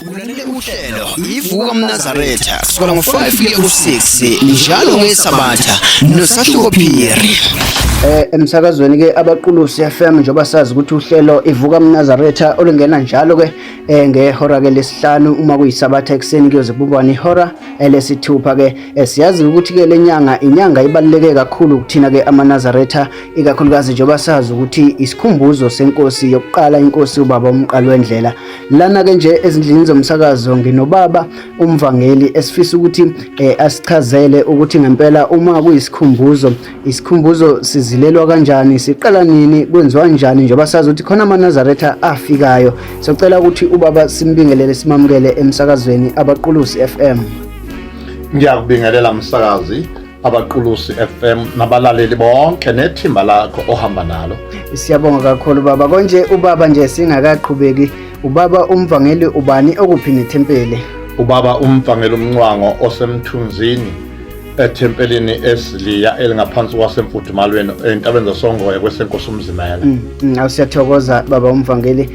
Ulalele uhlelo iVuka mNazaretha kusukela ngo-5 kuya ku-6 njalo ngeSabatha noSahluko Phiri. Emsakazweni ke Abaqulusi FM, njengoba sazi ukuthi uhlelo iVuka mNazaretha olungena njalo ke ngehora ke lesihlanu uma kuyisabatha ekuseni kuyoze kubane ihora elesithupha ke. Siyazi ukuthi ke lenyanga inyanga ibaluleke kakhulu kuthina ke amaNazaretha, ikakhulukazi njengoba sazi ukuthi isikhumbuzo senkosi yokuqala, inkosi ubaba uMqali wendlela. Lana ke nje ezindlini zomsakazo nginobaba umvangeli esifisa ukuthi asichazele ukuthi ngempela uma kuyisikhumbuzo, isikhumbuzo sizilelwa kanjani, siqala nini, kwenziwa njani, njengoba sazi ukuthi khona amaNazaretha afikayo. Socela ukuthi ubaba simbingelele, simamukele emsakazweni Abaqulusi FM. Ngiyakubingelela msakazi Abaqulusi FM nabalaleli bonke nethimba lakho ohamba nalo. Siyabonga kakhulu baba. Konje ubaba nje singakaqhubeki, ubaba umvangeli ubani, okuphi nethempeli? Ubaba umvangeli uMncwango osemthunzini ethempelini esiliya elingaphansi kwasemfudumalweni entabeni zaSongoye kwesenkosi uMzimela. Awusiyathokoza baba umvangeli.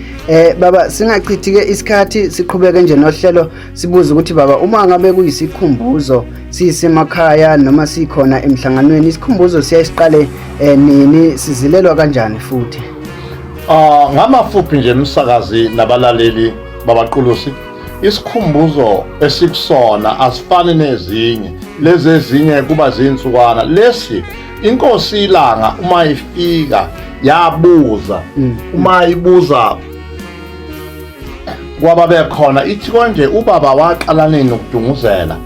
Baba, singachithi ke isikhathi, siqhubeke nje nohlelo, sibuze ukuthi baba, uma ngabe kuyisikhumbuzo sisemakhaya noma sikhona emhlanganweni, isikhumbuzo siyasiqale nini, sizilelwa kanjani futhi? Ngamafuphi nje umsakazi nabalaleli babaqulusi, isikhumbuzo esikusona asifani nezinye. Lezi ezinye kuba zinsukwana, lesi inkosi ilanga uma ifika yabuza, uma ibuza kwababekhona ithi konje ubaba waqala nini ukudunguzela?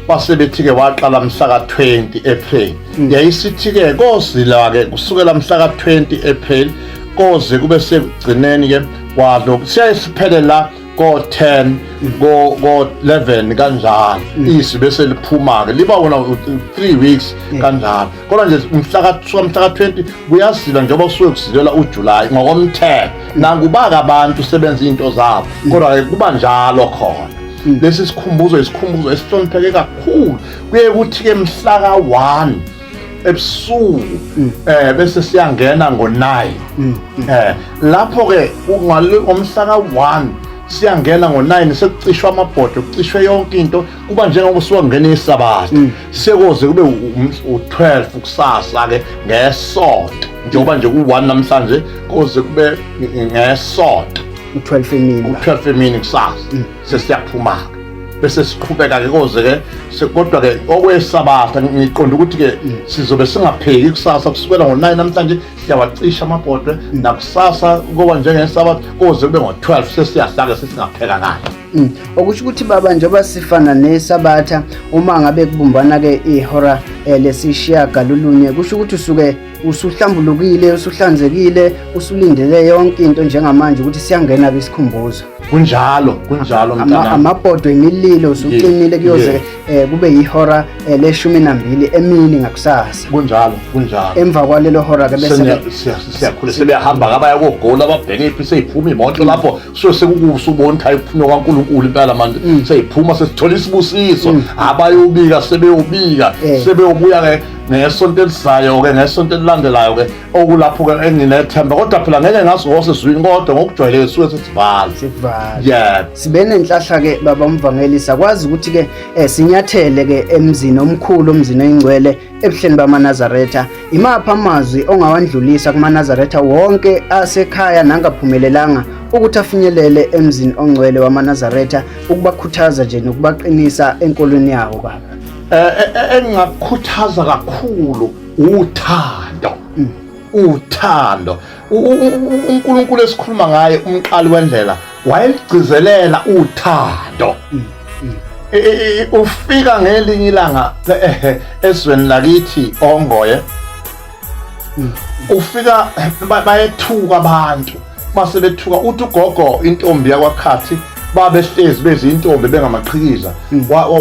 Base bethi-ke waqala mhla ka-20 April. Yayisithi-ke kozila-ke kusukela mhla ka-20 April koze kube sekugcineni-ke kwalo, siyaye siphele la ko-10, ko-11 kanjalo, izwi bese liphuma-ke, liba wona 3 weeks kanjalo. Kodwa nje mhla ka-20 kuyazila, njengoba kusuke kuzilela uJuly ngokomthetho. Nakuba-ke abantu sebenza iy'nto zabo, kodwa-ke kuba njalo khona. Lesi sikhumbuzo isikhumbuzo esihlonipheke kakhulu. Kuye kuthi-ke mhla ka-1 ebusuku bese siyangena ngo-9. Lapho ke ngomhla ka-1 siyangena ngo-9, sekucishwa amabhodo, kucishwe yonke into, kuba njengoba usuka kungena isabatha, sekuze kube u-12 kusasa ke ngesonto, njengoba nje ku-1 namhlanje, koze kube ngesonto u-12 emini. U-12 emini kusasa sesiyaphuma ke, bese siqhubeka ke koze ke kodwa ke okwesabatha ngiqonda ukuthi ke sizobe singapheki kusasa. Kusukela ngo-9 namhlanje siyawacisha amabhodwe, nakusasa kuba njengesabatha koze kube ngo-12, sesiyahlake sesingapheka kahle. Okusho ukuthi baba, njengoba sifana nesabatha, uma ngabe kubumbana ke ihora lesishiyagalolunye, kusho ukuthi usuke usuhlambulukile, usuhlanzekile, usulindele yonke into njengamanje ukuthi siyangena ke isikhumbuzo. Kunjalo, kunjalo mntanami. Amabhodo emililo usucimile, kuyoze kube yihora le-12 emini ngakusasa. Kunjalo, kunjalo. Emva kwalelo hora ke bese Siyakhula, sebeyahamba kabaya kogola, ababheke iphi, seyiphuma imoto lapho, suke sekukusa, ubona ukuthi hayi, kuphunywa kwaNkulunkulu impela manje, seyiphuma, sesithola isibusiso. Abayobika sebeyobika, sebeyobuya ke ngesonto elizayo ke, ngesonto elilandelayo ke, okulapho ke enginethemba. Kodwa phela ngeke ngazi ngosezwini, kodwa ngokujwayelekile suke sesivala. Sivala. Yebo. Sibe nenhlahla ke baba umvangeli, sakwazi ukuthi ke sinyathele ke emzini omkhulu, umzini oyingcwele ebuhleni bamaNazaretha. Imaphi amazwi ongawandlulisa kumaNazaretha wonke asekhaya nangaphumelelanga ukuthi afinyelele emzini ongcwele wamaNazaretha, ukubakhuthaza nje nokubaqinisa enkolweni yawo baba? Engingakukhuthaza kakhulu uthando, uthando. UNkulunkulu esikhuluma ngaye, umqali wendlela, wayeligcizelela uthando. Ufika ngelinye ilanga ezweni lakithi ongoye, ufika bayethuka abantu, mase bethuka uthi ugogo intombi yakwakhathi, babehlezi bezintombi bengamaqhikiza,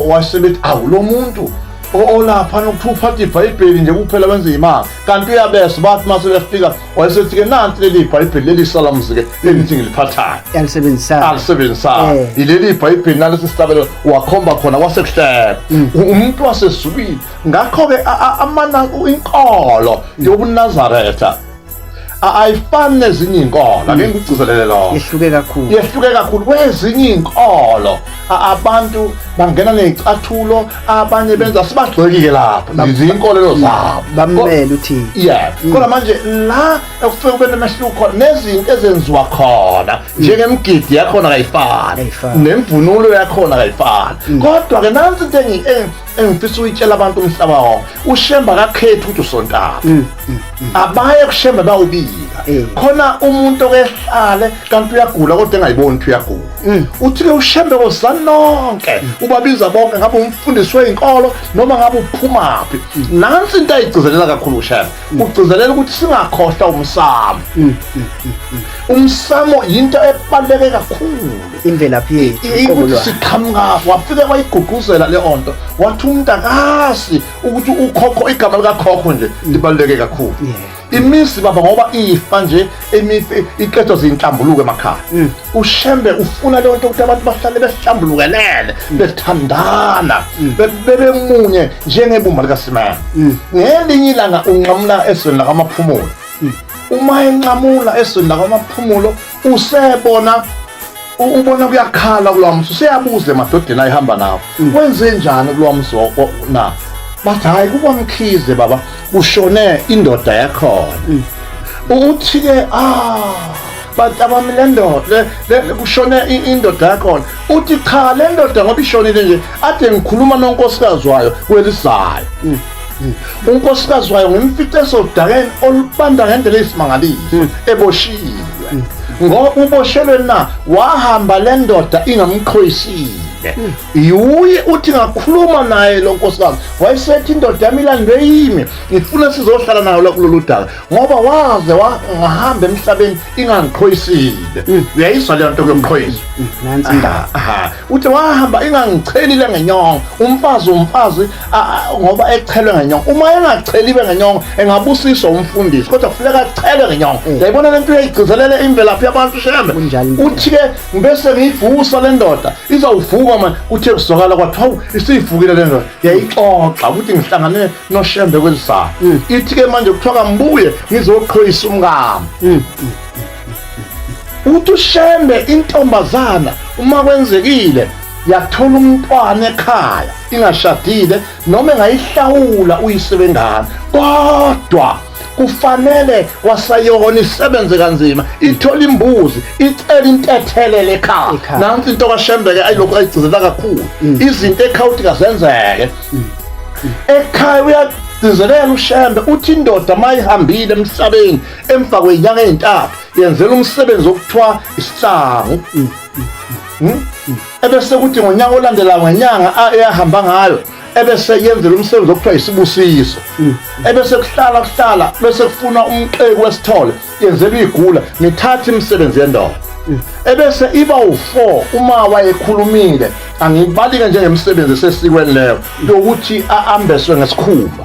wasebethi awu lo muntu olapha nokuthiwa uphatha iBhayibheli nje kuphela, wenze imali, kanti uyabesa. Bathi mase befika wayesethi ke nansi leli iBhayibheli leli salamuzi ke lelithi ngiliphathayo. Yalisebenzisayo. Alisebenzisayo. Ileli iBhayibheli nalesi sihlabelo, wakhomba khona, kwasekuhleka umuntu wasezulwini. Ngakho-ke amana inkolo yobuNazaretha Ayifani nezinye iy'nkolo, ake ngikugcizelele lokho. Yehluke kakhulu. Yehluke kakhulu kwezinye iy'nkolo. Abantu bangena ney'cathulo, abanye benza sibagxeki-ke lapho, izinkolelo zabo. Bamele uthini? Yeah. Kodwa manje la ekufike kube nomehluko khona nezinto ezenziwa khona njengemigidi yakhona kayifani, nemvunulo yakhona kayifani. Kodwa-ke nansi into engifisa uyitshela abantu umhlaba wonke, uShembe akakhethi ukuthi usontaphi. Abaye kuShembe bawubika. Khona umuntu okehlale kanti uyagula kodwa engayiboni ukuthi uyagula. Uthi-ke uShembe kozani nonke, ubabiza bonke, ngabe umfundisi weyinkolo noma ngabe uphumaphi. Nansi into ayigcizelela kakhulu uShembe, ugcizelela ukuthi singakhohlwa umsamo. Umsamo yinto ebaluleke kakhulu, imvelaphi yethu, ukuthi siqhamuka. Wafike wayigqugquzela le onto, wathi umuntu akasi ukuthi ukhokho, igama likakhokho nje libaluleke kakhulu. Imizi baba, ngoba ifa nje imifi iqedwa zinhlambuluko emakhaya. UShembe ufuna leyo nto ukuthi abantu bahlale behlambulukelene, bethandana, bebemunye njengebumba likasimama. Ngelinye ilanga unqamula ezweni lakwaMaphumulo. Uma enqamula ezweni lakwaMaphumulo, usebona ubona kuyakhala kulowa muzi, useyabuza emadodeni ayihamba nawo, kwenze njani kulowa muzi na? Bathi hhayi, kukwamkhize baba, kushone indoda yakhona. Uthi-ke bantu abami, le ndoda kushone indoda yakhona. Uthi cha, le ndoda ngoba ishonile nje, ade ngikhuluma nonkosikazi wayo kwelizayo. Unkosikazi wayo ngimfice esodakeni olubanda ngendlela eyisimangaliso, eboshiwe. Ngoba uboshelwe na? Wahamba le ndoda ingamqhoyisile. Yuye uthi ngakhuluma naye lo nkosikazi, wayesethi indoda yami ilandwe yimi, ngifuna sizohlala nayo la kulolu daka, ngoba waze wangahamba emhlabeni ingangiqhoyisile. Uyayizwa leyo nto yokuqhoyiswa? Nansi indaba. Aha. Uthi wahamba ingangichelile ngenyongo. Umfazi umfazi ngoba echelwe ngenyongo. Uma engacheliwe ngenyongo engabusiswa umfundisi, kodwa kufuneka achelwe ngenyongo. Uyayibona lento, uyayigcizelela imvelaphi yabantu Shembe. Uthi-ke bese ngiyivusa le ndoda, izawuvuka manje. Uthe kuzwakala kwathi hawu, isiyivukile le ndoda, yayixoxa ukuthi ngihlangane noShembe kwelisayo. Ithi-ke manje kuthiwa kambuye ngizoqhoyisa umkami. Uthi uShembe intombazana uma kwenzekile yathola umntwana ekhaya ingashadile, noma engayihlawula uyise wengane, kodwa kufanele kwasayona isebenze kanzima, ithole imbuzi, icele intethelele ekhaya. Nansi into kaShembe-ke ayilokhu ayigcizelela kakhulu, izinto ekhaya uthi kazenzeke ekhaya. Uyagcizelela uShembe, uthi indoda uma ihambile emhlabeni emva kwey'nyanga ey'ntathu yenzela umsebenzi okuthiwa isihlangu. Ebese kuthi ngonyaka olandelayo ngenyanga eyahamba ngayo ebese yenzela umsebenzi okuthiwa isibusiso. Ebese kuhlala kuhlala bese kufuna umqeku wesithole, yenzelwa igula, mithatha imisebenzi yendoda. Ebese iba u4 uma wayekhulumile, angibalike njengemisebenzi esesikweni leyo yokuthi ambeswe ngesikhumba.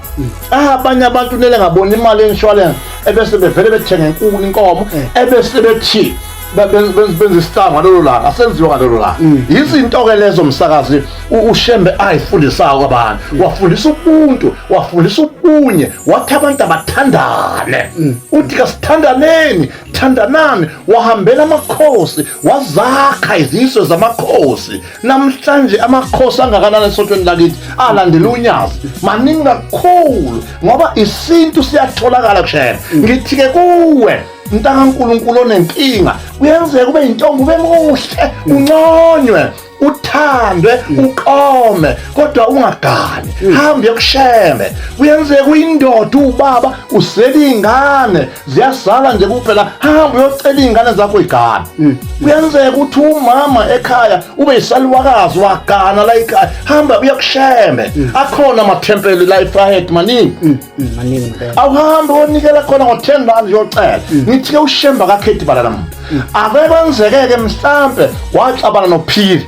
Abanye abantu nele ngabona imali ye-insurance, ebese bevele bethenga enkulu inkomo, ebese bethi benza isihlangu ngalolo langa, asenziwa ngalolo langa. Izinto-ke lezo msakazi uShembe ayifundisayo kwabantu. Wafundisa ubuntu, wafundisa ubunye, wathi abantu abathandane. Uthi kasithandaneni, thandanani. Wahambela amakhosi, wazakha izizwe zamakhosi. Namhlanje amakhosi angakanani esontweni lakithi alandela uNyazi? Maningi kakhulu, ngoba isintu siyatholakala kuShembe. Ngithi-ke kuwe mntakaNkulunkulu onenkinga, kuyenzeka ube yintombi, ube muhle, unconywe, uthandwe, uqome, kodwa ungagani, hambe kuShembe. Kuyenzeka uyindoda, ubaba, usele iy'ngane ziyasala nje kuphela, hamba uyocela iy'ngane zakho igane. Kuyenzeka ukuthi umama ekhaya ube yisaluwakazi, wagana la ekhaya, hamba uye kuShembe. Akhona amathempeli la eVryheid, maningi. Maningi impela. Awuhambe onikela khona ngo-10 rand uyocela. Ngithi-ke uShembe akakhethi bala namuntu. Ake kwenzeke-ke mhlampe waxabana nophili.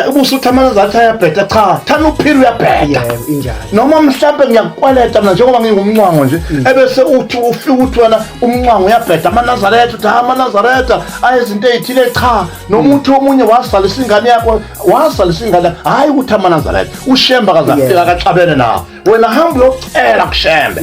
Ubusuthi amaNazaretha ayabheda, cha, thana uphila uyabheda. Yebo, injalo. Noma mhlampe ngiyakukweleta mina njengoba ngingumncwango nje, ebese uthi ufika uthi wena umncwango uyabheda, amaNazaretha uthi amaNazaretha ayezinto ey'thile, cha. Noma uthi omunye wazalisa ingane yakho, wazalisa ingane, hhayi ukuthi amaNazaretha, uShembe akazafika akaxabene nawo, wena hamba uyocela kuShembe.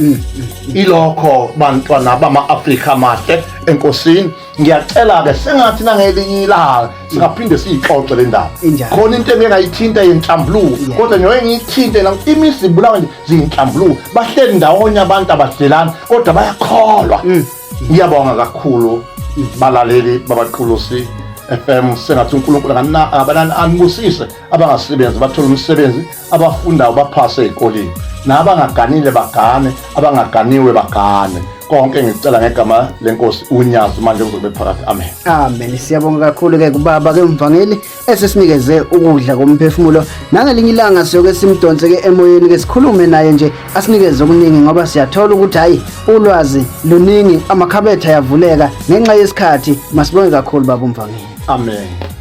Ilokho bantwana bama-Afrika amahle enkosini. Ngiyacela-ke sengathi nangelinye ilanga singaphinde siyixoxe le ndaba. Khona into engeke ngayithinta yenhlambuluko, kodwa njengoba ngiyithinte la, imizi ibulawa nje zinhlambuluko, bahleli ndawonye abantu abadlelani kodwa bayakholwa. Ngiyabonga kakhulu balaleli babaQulusi FM, sengathi uNkulunkulu anibusise, abangasebenzi bathole umsebenzi, abafundayo baphase ey'koleni, nabangaganile bagane, abangaganiwe bagane. Konke ngikucela ngegama lenkosi uNyazi manje kuzobe phakathi. Amen. Amen. Siyabonga kakhulu ke kubaba ke umvangeli esesinikeze ukudla komphefumulo. Nangelinye ilanga siyoke simdonse ke emoyeni ke sikhulume naye nje asinikeze okuningi, ngoba siyathola ukuthi hayi ulwazi luningi, amakhabethe ayavuleka ngenxa yesikhathi. Masibonge kakhulu baba umvangeli. Amen.